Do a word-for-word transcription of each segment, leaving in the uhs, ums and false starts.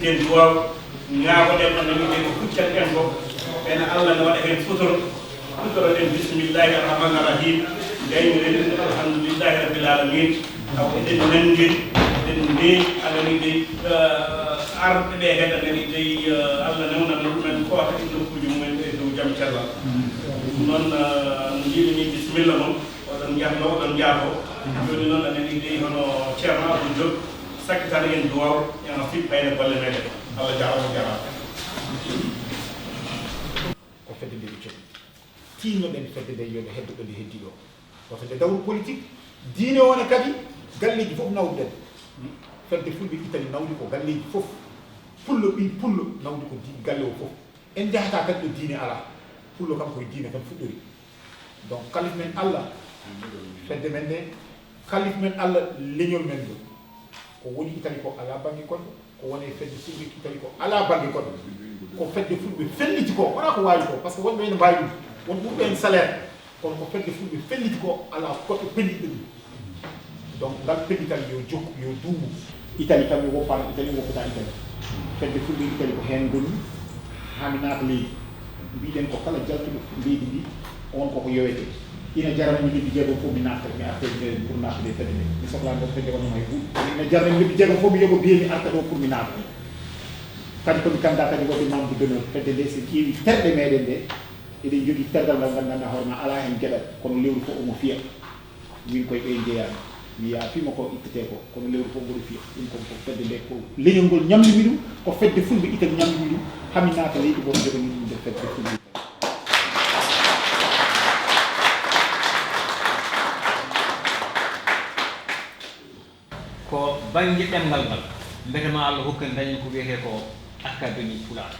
Eɗen duwaw, ñaagoɗen on nani ɓe ko huccanɗen ko, ɓen Allah ne waɗa heen sutura. Huccoɗen bismillahi arrahmani arrahim, gayni reɗen alhamdulillahi rabbil alamin. Taw eɗen nanndi, eɗen mbeewi, Allah ni dey, eh, arɓe ɓe heen, Allah ni dey, eh, Allah newnana ɗumen koota e nokkuuji mumen e dow jam cellal. Ɗum noon, eh, no mbiimi ni, bisimilla mon, oɗon njahno, oɗon njaafo. Jooni noon, Allah ni dey hono Ceerno Abdou Diop, sakkitana en duwaw, en fippa e golle meɗen. Allah jaaraama, jaaraama. Ko fedde nde ɓe cokki. Tiinno-ɗen fedde nde yo nde heddo ɗo nde heddi ɗo. Wata nde dawru politique. Diine o ne kadi, galleeji fof nawduɗen. Fedde Fulɓe Italie nawdi ko galleeji fof. Pullo, ɓii pullo nawdi ko di-, galle o fof. En njahataa kadi ɗo diine alaa. Pullo kam koye diine tan fuɗɗori. Donc, kalif men Allah, fedde men nde, kalif men Allah, leñol men ngol. Ko woni Italie ko alaa bannge goɗɗo, ko woni e fedde Fulɓe Italie ko alaa bannge goɗɗo. Ko fedde Fulɓe felliti ko, wonaa ko waawi ko, par ce que wonɓe ene mbaawi ɗum, won ɓurɓe en salaire, kono ko fedde Fulɓe felliti ko, alaa goɗɗo pelliɗo ɗum. Donc, ngal pellital yo jokku, yo duumu. Italie kam, mi woppaano Italie, mi woppataa Italie. Fedde Fulɓe Italie ko heen ngoni, haa mi naata leydi. Mbiɗen ko kala jaltuɗo leydi ndi, on koko yowete. Ina jarani mi lebbi jeegom fof mi natta, mi arta e pour natta e fedde nde. Mi sohlaa ɗo fedde wonno hay buuɗi. Ina jarani mi lebbi jeegom fof mi yoɓa biye mi arta ɗo pour mi naata. Kadi ko mi candidat kadi waɗde membre d'honneur fedde nde, so ƴeewi terɗe meɗen nde, eɗen jogii tergal ngal nganndanɗaa hoore ma alaa heen geɗal, kono lewru fof omo fiya. Min koye ɓe njeyaami. Mi yaafiima ko ittetee ko, kono lewru fof mboɗo fiya. Ɗum ko, ko fedde nde, ko leñol ngol ñamlimi ɗum, ko fedde Fulɓe Italie ñamlimi ɗum, haa mi naata leydi mboɗo joganii ɗum nde fedde Fulɓe Italie. Ko bannge ɗemngal ngal, mbete ma Allah hokku en dañen ko wiyetee ko Académie Pulaar.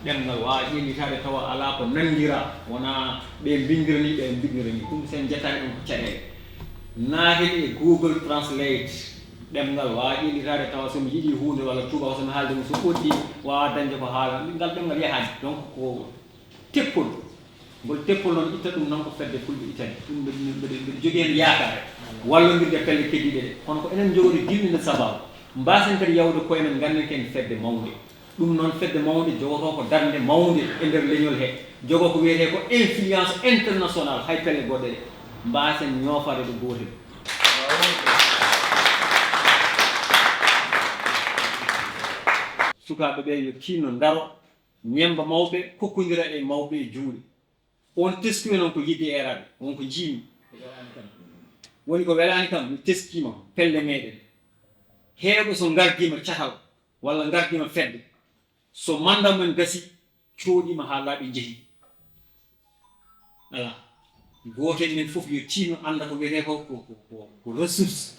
Ɗemngal waawa ƴellitaade tawa alaa ko nanndiraa, wonaa ɓe mbinndiranii, ɓe mbinndiranii. Ɗum so en njettaani ɗum ko caɗeele. Naaten e Google Translate, ɗemngal waawa ƴellitaade tawa so mi yiɗi huunde walla tuubaako so mi haalde mum so ɓoɗɗi, waawa dañde ko haala. Ngal ɗemngal yahaani. Donc ko teppol. Ngol teppol noon, itta ɗum noon ko fedde Fulɓe Italie. Ɗum mbeɗa, mbeɗa, mbeɗa jogii heen yaakaare wallondirde pelle keddiiɗe ɗe. Kono ko enen njogori dilli nde sababu. Mbaasen kadi yawde koye men, ngannden ko en fedde mawnde. Ɗum noon, fedde mawnde jogotoo ko darnde mawnde e nder leñol he. Jogoo ko wiyetee ko influence international, hay pelle goɗɗe ɗe. Mbaasen ñoofaade ɗo gootel. Sukaaɓe ɓe yo tiinno ndaro, ñemmba mawɓe, kokkondira e mawɓe e juuɗe. On teskiima noon ko yiɗde eeraade, on ko njiimi. Woni ko welaani kam, mi teskiima pelle meɗen. Heewɓe so ngardiima catal, walla ngardiima fedde, so mannda men gasi, cooɗiima haa laaɓi njehi. Alaa. Gooto e men fof yo tiinno annda ko wiyetee ko, ko, ko, ko, ko ressource.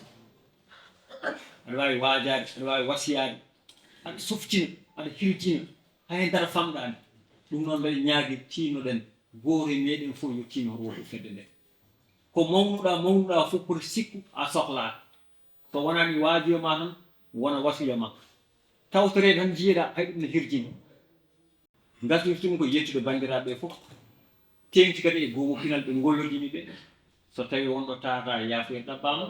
Aɗa waawi waajaade, aɗa waawi wasiyaade, aɗa softina, aɗa hirjina, hay dara famɗaani. Ɗum noon mbeɗa ñaagi tiinno-ɗen, gooto e meɗen fof yo tiinno hoto woto fedde nde. Ko mawnuɗaa, mawnuɗaa fof, koto sikku a sohlaa. So wonaa mi waajiyo ma tan, wona wasiya ma. Tawtoreede tan njiyeɗaa, hay ɗum ne hirjini. Ngartirtumi ko yettude banndiraaɓe ɓe fof. Teeŋti kadi e goomu pinal ɓe ngollodimi ɓe. So tawii won ɗo tawata yaafuya ɗaɓɓaama.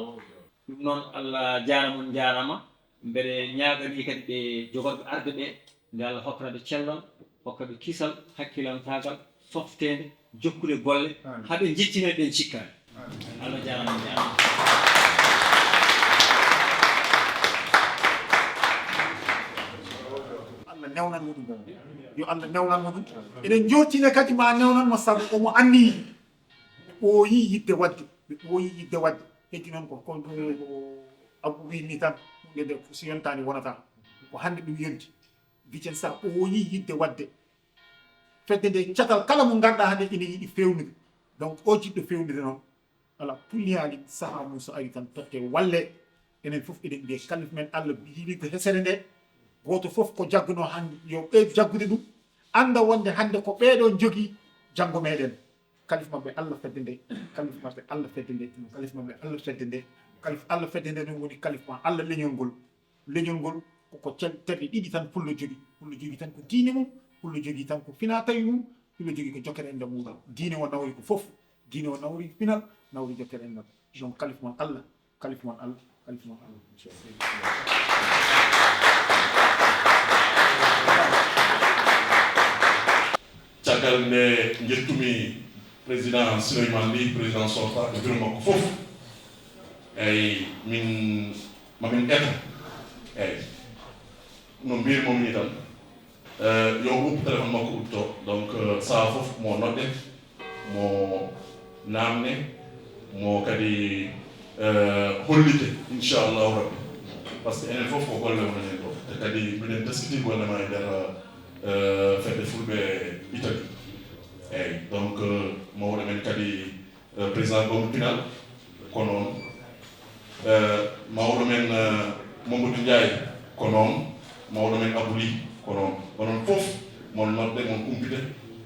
Ɗum noon, Allah jaaraama, on njaaraama. Mbeɗe ñaaganii kadi ɓe jogorɓe arde ɓe, nde Allah hokkata ɓe cellal, hokka ɓe kisal, hakkilantaagal, softeende, jokkude golle, haa ɓe njettina ɓen cikkaani. Allah jaaraama, on njaaraama. Allah newnan mo ɗum. Yo Allah newnan mo ɗum. Eɗen njortina kadi ma newnan mo, sabu omo anniyi. Ɓe ɓooyi yiɗde waɗde. Ɓe ɓooyi yiɗde waɗde. Heddi noon ko, ko Abou wiy ni tan, huunde nde so yontaani wonata. Ko hannde ɗum yonti. Vicenza ɓooyi yiɗde waɗde. Fedde nde, catal kala mo ngarɗaa hannde ina yiɗi feewnude. Donc, o jiɗɗo feewnude noon, alaa kulli haali, sahaa mum so ari tan, totte walle. Enen fof eɗen mbiya, kalif men Allah yiɗi ko hesere nde, gooto fof ko jaggunoo hannde, yo ɓeydu jaggude ɗum, annda wonde hannde ko ɓeeɗo njogii janngo meɗen. Kalif maɓɓe Allah fedde nde, kalif maɓɓe Allah fedde nde, kalif maɓɓe Allah fedde nde, kalif Allah fedde nde ɗum woni kalif ma Allah leñol ngol. Leñol ngol koko tel-, terɗe ɗiɗi tan pullo jogii. Pullo jogii tan ko diine mum, pullo jogii tan ko finaa tawi mum, pullo jogii ko jokkere enɗam muɗum. Diine o nawri ko fof. Diine o nawri pinal, nawri jokkere enɗam. Donc, kalif mon Allah, kalif mon Allah, kalif mon Allah. Nde njettumi président Souleymane Ly, président sortant, e bureau makko fof, eyyi, min, mamin eto, eyyi, no mbirmomi ni tan, eh, yo ɓoppu téléphone makko uddo. Donc, eh, saha fof mo nodde, mo namne, mo kadi, eh, hollite, inchallahu rabbi. Par ce que enen fof ko golle wonani en ɗo. Te kadi mbiɗen teskiti golle ma e nder, eh, fedde fulɓe Italie. Eyyi, donc, eh, mawɗo men kadi, eh, président Gombo Pinal, ko noon. Eh, mawɗo men, eh, Mamadou Ndiaye, ko noon. Mawɗo men Abou Ly, ko noon. Onon fof, mon nodde, mon kumpite,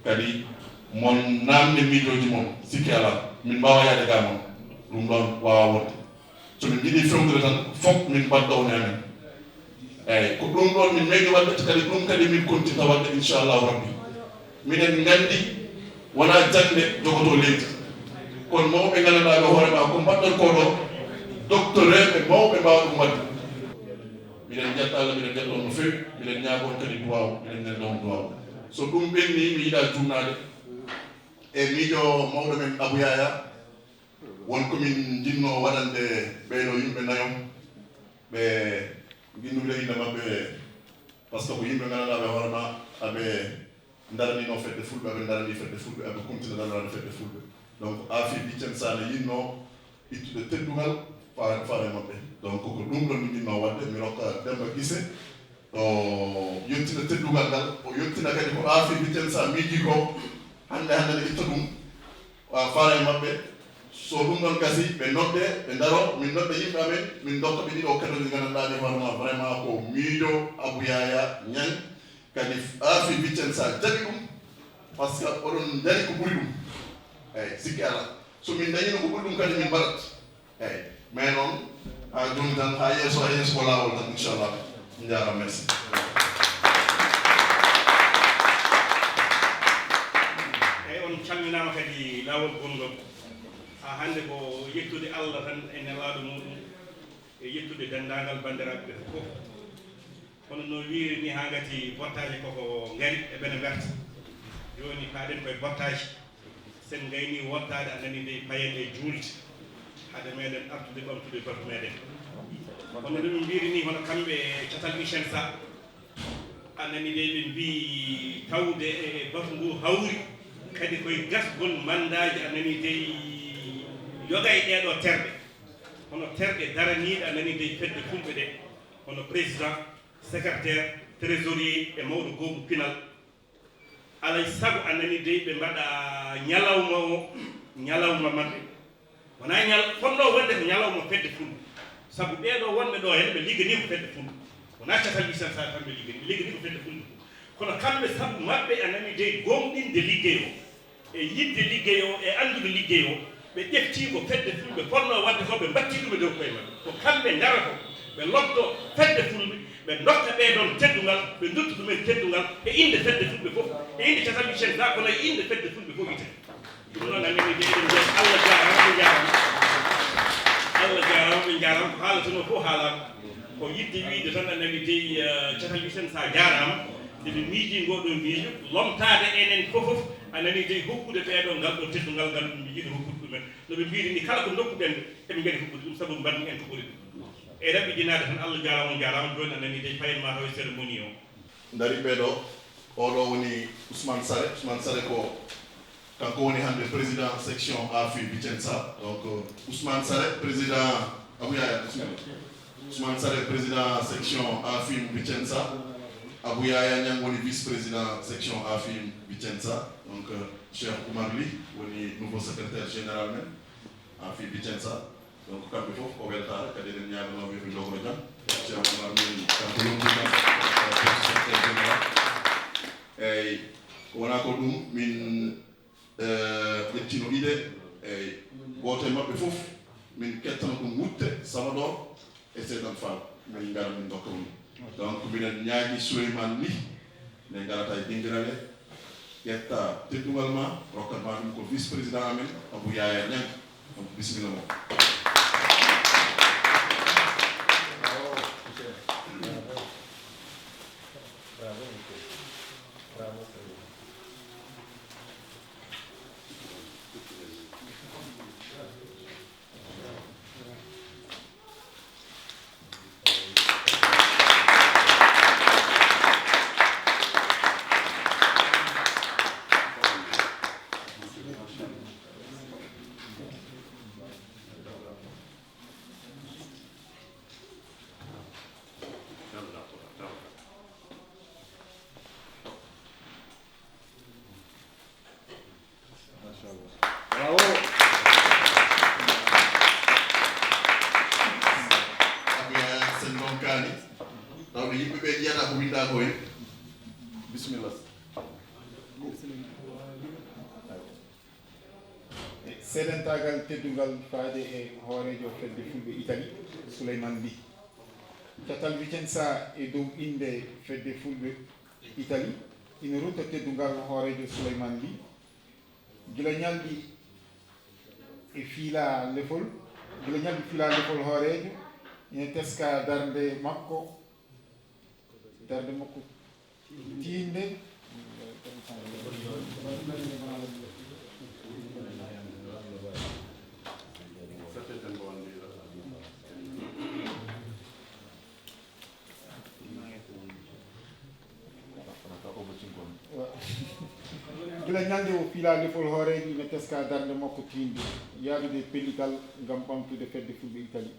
kadi mon namde miijooji mon, sikke alaa. Min mbaawa yaade ga mon. Ɗum ɗoon waawa wonde. So min njiɗi fewtude tan, fof min mbaɗɗo on e amen. Eyyi, ko ɗum ɗoon min meeɗi waɗde, kadi ɗum kadi min kontinta waɗde, inchallahu rabbi. Miɗen nganndi wonaa jaŋde jogotoo leydi. Kono mawɓe nganndanɗaa ɓe hoore ma ko mbaɗɗon ko ɗo, docteur e mawɓe mbaawa ɗum waɗde. Miɗen njetta Allah, miɗen njetta on no feewi, miɗen ñaago on kadi duwaaw, miɗen nelda on duwaaw. So ɗum ɓenni, mi yiɗa juumnaade e miijo mawɗo men Abou Yaya, won ko min njinnoo waɗande ɓeeɗo yimɓe nayo, ɓe nginnduɗen innde maɓɓe, par ce que ko yimɓe nganndanɗaa ɓe hoore ma, aɓe ndaranino fedde fulɓe, aɓe ndarani fedde fulɓe, aɓe kontina daranaade fedde fulɓe. Donc, Afi Vicenza ne yinnoo ittude teddungal faare, faare maɓɓe. Donc, ko ɗum ɗon mi yinnoo waɗde, mi rokka Demba Gise, o yettina teddungal ngal, o yettina kadi ko Afi Vicenza miiji ko, hannde, hannde ne itta ɗum, wa faare maɓɓe. So ɗum ɗon gasi, ɓe nodde, ɓe ndaro, min nodda yimɓe amen, min ndokka ɓe ɗiɗo kedoji nganndanɗaa ɗi hoore ma, vraiment ko miijo Abou Yaya Niang, kadi Afi Vicenza jaɓi ɗum, par ce que oɗon ndari ko ɓuri ɗum. Eyyi, sikki alaa. So min ndañino ko ɓuri ɗum kadi min mbaɗat. Eyyi. Mais noon, haa jooni tan, haa yeeso, haa yeeso ko laawol tan, inchallah. Njaaraama, merci. Eyyi, on calminaama kadi laawol gomɗon. Haa hannde ko yettude Allah tan e nelaaɗo muɗum, e yettude denndaangal banndiraaɓe ɓe fof. Kono no wiiri ni, haa ngati bottaaji koko ngari e ɓene mberta. Jooni paaɗen koye bottaaji. Sen ngayni wottaade, a nani dey, payen e juulde. Hade meɗen artude ɓamtude batu meɗen. Kono no min mbiiri ni, hono kamɓe Catal Vicenza, a nani dey, ɓe mbii tawde e batu ngu hawri, kadi koye gasgol mandaaji, a nani dey, yoga e ɗeeɗo terɗe. Hono terɗe daraniiɗe, a nani dey, fedde fulɓe ɗe. Hono président, secrétaire, trésorier e mawɗo goomu pinal. Alay sago, a nani dey, ɓe mbaɗa ñalawma o, ñalawma maɓɓe. Wonaa ñal-, fotnoo wonde ko ñalawma fedde fulɓe. Sabu ɓee ɗoo wonɓe ɗoo heen, ɓe ligganii ko fedde fulɓe. Wonaa Catal Vicenza tan ɓe ligganii, ɓe ligganii ko fedde fulɓe. Kono kamɓe, sabu maɓɓe, a nani dey, gomɗinde liggey o, e yiɗde liggey o, e anndude liggey o, ɓe ƴeftii ko fedde fulɓe fotnoo waɗde ko, ɓe mbattii ɗum e dow koye maɓɓe. Ko kamɓe ndarotoo, ɓe lobbo fedde fulɓe, ɓe ndokka ɓee ɗoon teddungal, ɓe nduttu ɗumen teddungal e innde fedde fulɓe fof, e innde Catal Vicenza, kono e innde fedde fulɓe fof ite. Ɗum noon, a nani dey, eɗen mbiya Allah jaaraama, ɓe njaaraama. Allah jaaraama, ɓe njaaraama. Ko haalatenoo fof haalaama. Ko yiɗde wiyde tan, a nani dey, eh, Catal Vicenza jaaraama. Nde ɓe miijii ngoo ɗoo miijo, lomtaade enen fof fof, a nani dey, hokkude ɓee ɗoo ngal ɗoo teddungal ngal ɗum ɓe njiɗi hokkude ɗumen. No ɓe mbiiri ni, kala ko ndokkuɗen ɓe, eɓe ngari hokkude ɗum, sabu mbaɗmi en ko ɓuri ɗum. E raɓɓiɗinaade tan, Allah jaaraama, on njaaraama. Jooni a nani dey, payen maa taw e cérémonie o. Ndari ɓee ɗoo, oo ɗoo woni Ousmane Sare. Ousmane Sare ko kanko woni hannde président section Afi Vicenza. Donc, Ousmane Sare, président, Abou Yaya, bismillah. Ousmane Sare, président section Afi Vicenza. Abou Yaya Niang woni vice-président section Afi Vicenza. Donc, euh, Cheikh Oumar Ly woni nouveau secrétaire général men Afi Vicenza. Donc, kamɓe fof ko weltaare, kadi eɗen ñaaganoo ɓe ɓe njogoro jam. Ceerno Oumar min kanko yontii kam, secrétaire général. Eyyi, ko wonaa ko ɗum, min, eh, ƴettino idée, eyyi, gooto e maɓɓe fof, min kettano ɗum wutte, Sabador, e Seedan Fall, min ngara min ndokka ɗum. Donc, miɗen ñaagi Souleymane Ly, nde ngarata e dingiral he, ƴetta teddungal ma, rokkat ma ɗum ko vice-président amen, Abou Yaya Niang. Donc, bisimilla ma. Bravo, monsieur. Bravo. Bravo, monsieur. Bravo, monsieur. Aɓe sen ndonkaani. Tawde yimɓe ɓe njiyata ko winndaa ko en. Bisimilla. Seedantaagal teddungal faade e hooreejo fedde fulɓe Itali, Souleymane Ly. Catal Vicenza e dow innde fedde fulɓe Itali ina rutta teddungal hooreejo Souleymane Ly. Gila ñalɗi e fiila lefol, gila ñalɗi fiila lefol hooreejo, ina teska darnde makko, darnde makko tiinde. Gila ñalnde o fiila lefol hooreejo ina teska darnde makko tiinde, yahdude e pellital ngam ɓamtude fedde fulɓe Itali.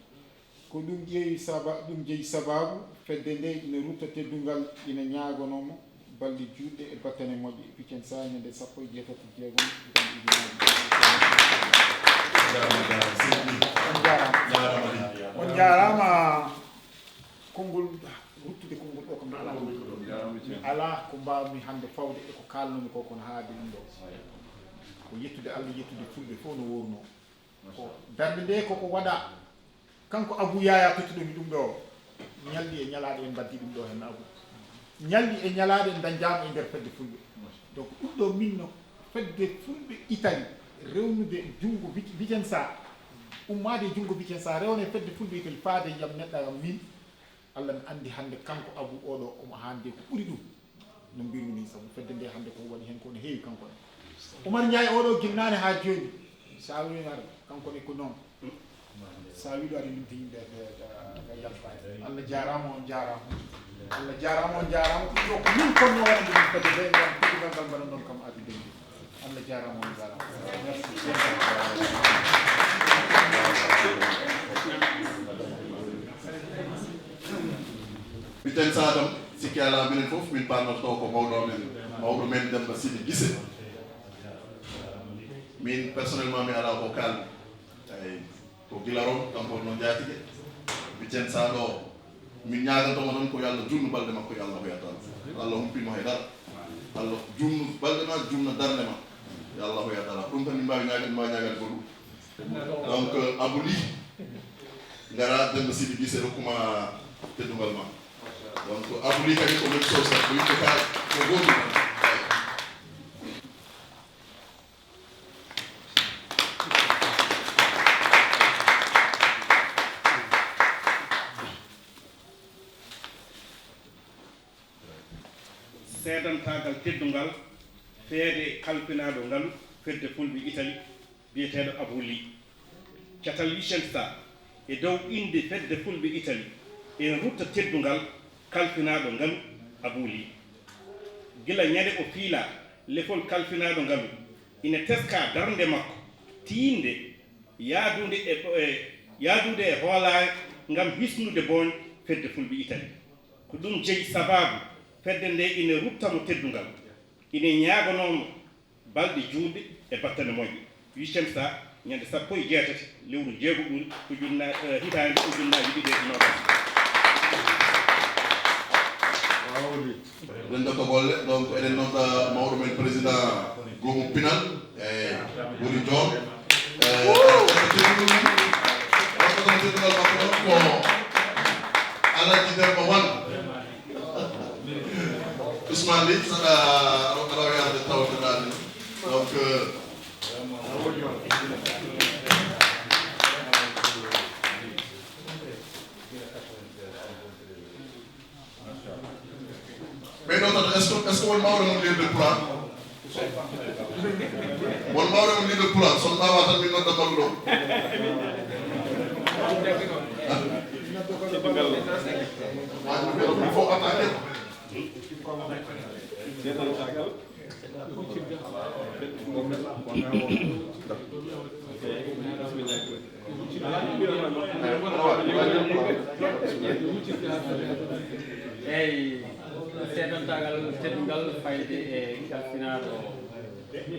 Ko ɗum ƴeewi saba-, ɗum jeyi sabaabu fedde nde ina rutta teddungal, ina ñaagonoo mo balɗe juutɗe e battane moƴƴe. Vicenza, ñande sappo e jeetati jeegom, hitaande ujunnaji. On jaaraama. On jaaraama. Konngol, ruttude konngol ɗo kam, mi alaa ko, mi alaa ko mbaawmi hannde fawde e ko kaalnoomi ko, kono haade ɗum ɗo. Ko yettude Allah, yettude fulɓe fof no woorunoo. Ko darnde nde koko waɗa, kanko Abou Yaya tottuɗo mi ɗum ɗo, ñalɗi e ñalaaɗe en mbaddi ɗum ɗo heen, Abou. Ñalɗi e ñalaaɗe en dañjaama e nder fedde fulɓe. Donc ɗum ɗo min no fedde fulɓe Italie rewnude junngo Vic-, Vicenza, ummaade e junngo Vicenza, rewna e fedde fulɓe Italie, faade e yam neɗɗo am min. Allah mi anndi hannde kanko Abou oɗo omo haandi ko ɓuri ɗum. No mbirmi ni, sabu fedde nde hannde ko waɗi heen ko no heewi kanko ne. Oumar Ndiaye oɗo, gila naane haa jooni, so a wiino aɗa, kanko ne ko noon. So a wiɗo aɗa limti yimɓe, ɓe, ɓe, ɓe yalta. Allah jaaraama, on jaaraama. Allah jaaraama, on jaaraama. Ɗum ɗo ko min konno waɗande ɗum fedde nde, ngam teddungal ngal mbaɗan ɗon kam Abou Dengue. Allah jaaraama, on jaaraama. Merci. Miten Sadam, sikki alaa, minen fof min paamnoto ko mawɗo men, mawɗo men Demba Sidi Gise. Min personnellement mi alaa ko kaalmi. Eyi, ko gila ron, kanko no jaatike. Miten Sadam, min ñaaganto mo tan ko yo Allah junnu balɗe makko, yo Allah hoyat Allah. Allah humpimo he dara. Allah junnu balɗe ma, junna darnde ma. Yo Allah hoyat Allah. Ɗum tan min mbaawi ñaagan, min mbaawi ñaagan ko ɗum. Donc, euh, Abou Ly, ngara Demba Sidi Gise rokkuma teddungal ma. Donc, Abou Ly kadi ko même chose, ko yimɓe ka, ko gootum tan. Seedantaagal teddungal feede kalfinaaɗo ngalu fedde fulɓe Itali, biyeteeɗo Abou Ly. Catal Vicenza e dow innde fedde fulɓe Itali, ina rutta teddungal kalfinaaɗo ngalu Abou Ly. Gila ñande o fiila lefol kalfinaaɗo ngalu, ina teska darnde makko tiinde yaadude e, e, yaadude e hoolaare ngam hisnude booñ fedde fulɓe Itali. Ko ɗum jeyi sabaabu fedde nde ina rutta mo teddungal. Ina ñaagonoo mo balɗe juutɗe e battane moƴƴe. Vicenza, ñande sappo e jeetati lewru jeegoɓuru, ujunna-, eh, hitaande ujunnaaji ɗiɗi e noogas. Renndo ko golle, donc eɗen nodda mawɗo men président goomu pinal, e Wuri Joom, e, e, e, teddungal makko ɗon ko Alaji Demba Wan. Ousmane Ly, saɗa, aɗa, aɗa yarde tawtoɗaani. Donc, euh, ɓe ɗo tan, est-ce que, est-ce que won mawɗo mon lirde Pulaar? Won mawɗo mo leader Pulaar, so on mbaawaa tan, min nodda balluɗo. Il faut attaquer. Eyyi, seedantagal teddungal fayde e kalfinaaɗo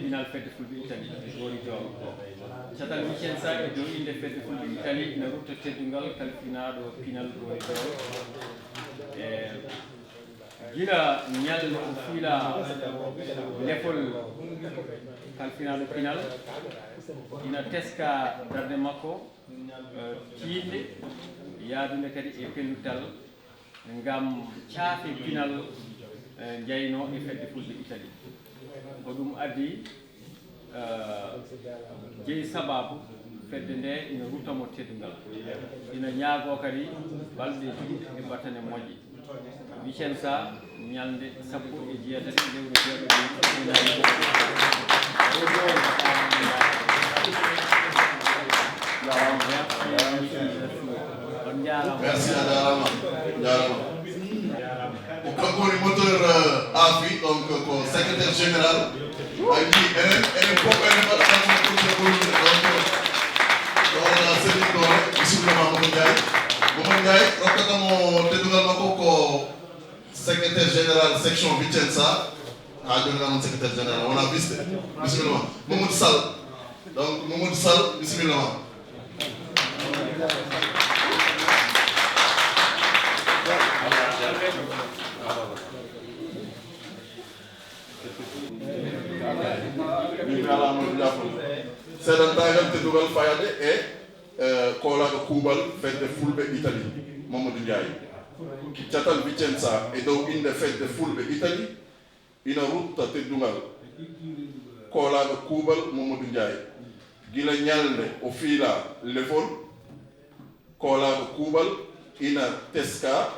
pinal fedde Fulɓe Italie, Gori Diol. Catal Vicenza e dow innde fedde Fulɓe Italie ina rutta teddungal kalfinaaɗo pinal Gori Diol. E gila ñalnde o fiila lefol kalfinaaɗo pinal, ina teska darnde makko, eh, tiiɗnde, yaadunde kadi e pellital, ngam caafe pinal, eh, njaynoo e fedde Fulɓe Italie. Ko ɗum addi, eh, jeyi sabaabu fedde nde ina rutta mo teddungal. Ina ñaagoo kadi balɗe juutɗe e battane moƴƴe. Vicenza, ñalnde sappo e jeetati lewru jeeɗiɗi. On njaaraama. Merci, a jaaraama. Jaaraama. Ko kanko woni moteur, euh, A F I, donc ko secrétaire général. Ay, ni, enen, enen fof, enen mbaɗa tan ko ɗum ko ɗum. Donc, ɗo wona Céline Doore, bisimilla ma, Mamadou Ndiaye. Mamadou Ndiaye, rokkata mo teddungal makko ko secrétaire général section Vicenza. Ha, jooni noon secrétaire général, wona vice de. Bisimilla ma. Mamadou Sall. Donc, Mamadou Sall, bisimilla ma. Min mi alaa mo jaafono. Seedantagal teddungal fayaade e, eh, koolaaɗo kuuɓal fedde Fulɓe Italie, Mamadou Ndiaye. Catal Vicenza e dow innde fedde Fulɓe Italie ina rutta teddungal koolaaɗo kuuɓal Mamadou Ndiaye. Gila ñalnde o fiila lefol, koolaaɗo kuuɓal ina teska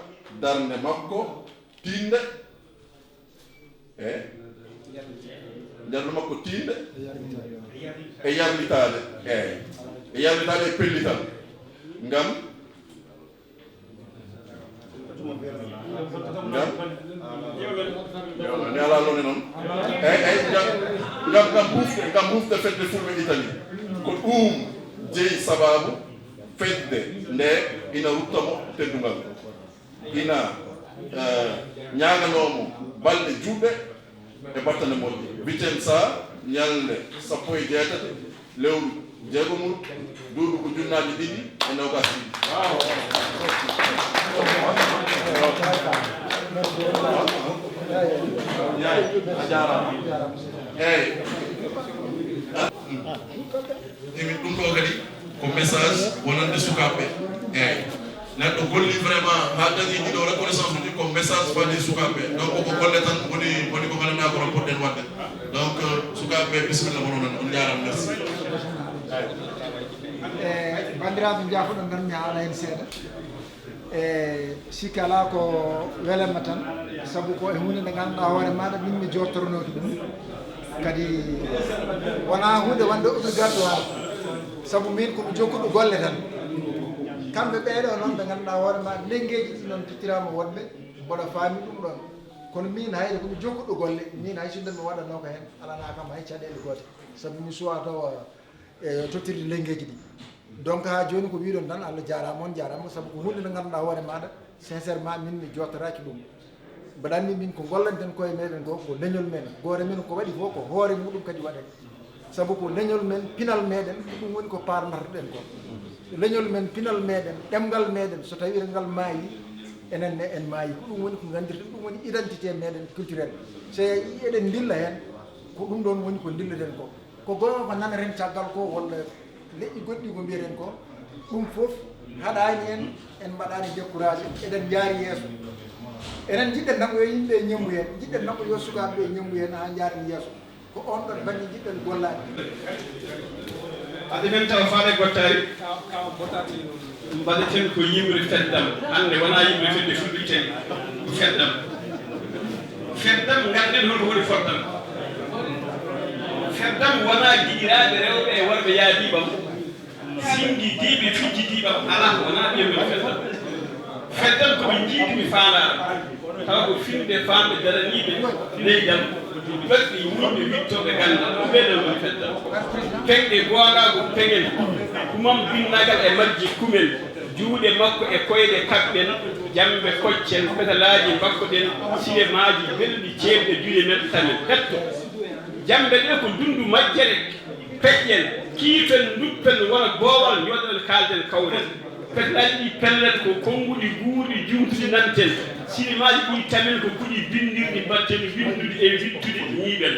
darnde makko tiiɗnde, e darnde makko tiiɗnde e yarlitaade, eey, e yarlitaade e pellital, ngam, ngam, ne alaa lone noon, eey, eey, ngam, ngam, ngam bufde, ngam bufde fedde Fulɓe Italie. Ko ɗum jeyi sabaabu fedde nde ina rutta mo teddungal. Ina, eh, ñaaganoo mo balɗe juutɗe e battane moƴƴe. Vicenza, ñalnde sappo e jeetati lewru jeegomuru, duuɓi ko ujunnaaje ɗiɗi e noogaas ɗiɗi. Yaay, a jaaraama. Eey. Emin ɗum ɗo kadi ko message wonande sukaaɓe ɓe. Eey. Neɗɗo golli vraiment haa dañi ɗiɗo reconnaissance uji, ko message faade sukaaɓe ɓe. Donc ko golle tan woni, woni ko nganndanɗaa ko ɗon poɗɗen waɗde. Donc, euh, sukaaɓe ɓe, bisimilla, mono non, on njaaraama, merci. E banndiraaɓe, njaafoɗon tan, mi haala heen seeɗa. E sikki alaa ko welanma tan, sabu ko e huunde nde ngannduɗaa hoore maaɗa, min mi jooɗtoronooki ɗum. Kadi wonaa huunde wonde obligatoire, sabu min ko mi jokkuɗo golle tan. Kamɓe ɓeeɗo noon ɓe ngannduɗaa hoore maaɗa, lenngeeji ɗi noon tottiraama woɗɓe, mboɗo faami ɗum ɗoon. Kono min hayde ko mi jokkuɗo golle, min hay so nde mi waɗanoo ko heen, alanaa kam hay caɗeele goote, sabu mi suwaa tawa e tottirde lenngeeji ɗi. Donc, haa jooni ko wiyɗon tan, Allah jaaraama, on jaaraama, sabu ko huunde nde ngannduɗaa hoore maaɗa, sincèrement, min mi jooɗtoraaki ɗum. Mbaɗa anndi min ko ngollanten koye meɗen ko, ko leñol men. Gooto men ko waɗi fof ko hoore muɗum kadi waɗen. Sabu ko leñol men, pinal meɗen, ko ɗum woni ko paarnortoɗen ko. Leñol men, pinal meɗen, ɗemngal meɗen, so tawii ngal maayi, enen ne en maayi. Ko ɗum woni ko nganndirten, ɗum woni identité meɗen culturel. So yii eɗen ndilla heen, ko ɗum ɗoon woni ko ndilleten ko. Ko goonga ko nanaten caggal ko, walla leƴƴi goɗɗi ko mbiyaten ko, ɗum fof haɗaani en, en mbaɗaani découragé, eɗen njaari yeeso. Enen njiɗɗen tan ko yo yimɓe ñembu heen, njiɗɗen tan ko yo sukaaɓe ɓe ñembu heen haa njaaren yeeso. Ko oon ɗoon bannge njiɗɗen gollaade. Ade men tawa faale gottaari. Mbaɗeten ko yimre feddam. Hannde wonaa yimre fedde Fulɓe Italie. Ko feddam. Feddam, ngannden holko woni foddam. Feddam wonaa giɗiraaɓe rewɓe e worɓe yaadiiɓam, sinngidiiɓe fijjidiiɓam, alaa, wonaa ɓe woni feddam. Feddam ko ɓe njiidi mi faandaaro, tawa ko finde faamɓe daraniiɓe leydam, ƴoƴɓe, muñɓe, wittooɓe ganndal, ɗum ɓee ɗoo woni feddam. Peŋɗe goongaagu peŋen, kumam binnaagal e majje kumen, juuɗe makko e koyɗe kaɓɓen, jammbe koccen, petalaaji mbakkoɗen, sinemaaji belɗi ceeɓɗe juuɗe men tamen. Hetto, jammbe ɗee ko ndunndu majjere, peƴƴen, kiifen, nduppen, wona boowal, ñoɗen, kaalden, kawren. Petalaaji ɗi pellen ko konnguɗi guurɗi juumtuɗi nanten. Sinemaaji ɗi tamen ko kuɗi binndirɗi mbaɗten winndude e wiɗtude ñiiɓen.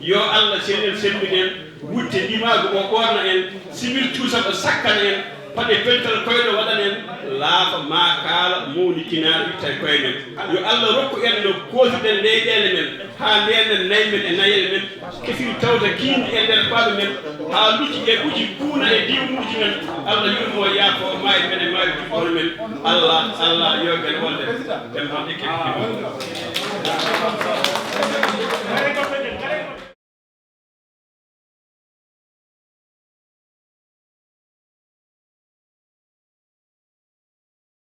Yo Allah senen semmbinen wutte ndimaagu o ɓoorna en, simircuusal o sakkana en, paɗe peltal koyɗo waɗana en, laafa maa kaala mawnikinaar witta e koye men. Yo Allah rokku en no kootuɗen leyɗeele men, haa ndeenan nayi men e nayeele men, kesiri tawta kiindi e nder paaɗo men, haa luci e ɓuci kuuna e diwnuuji men. Allah yurmo yaafo maayi men e maayi juɓɓono men. Allah, Allah, yo gel wonde. Dem hande kedi.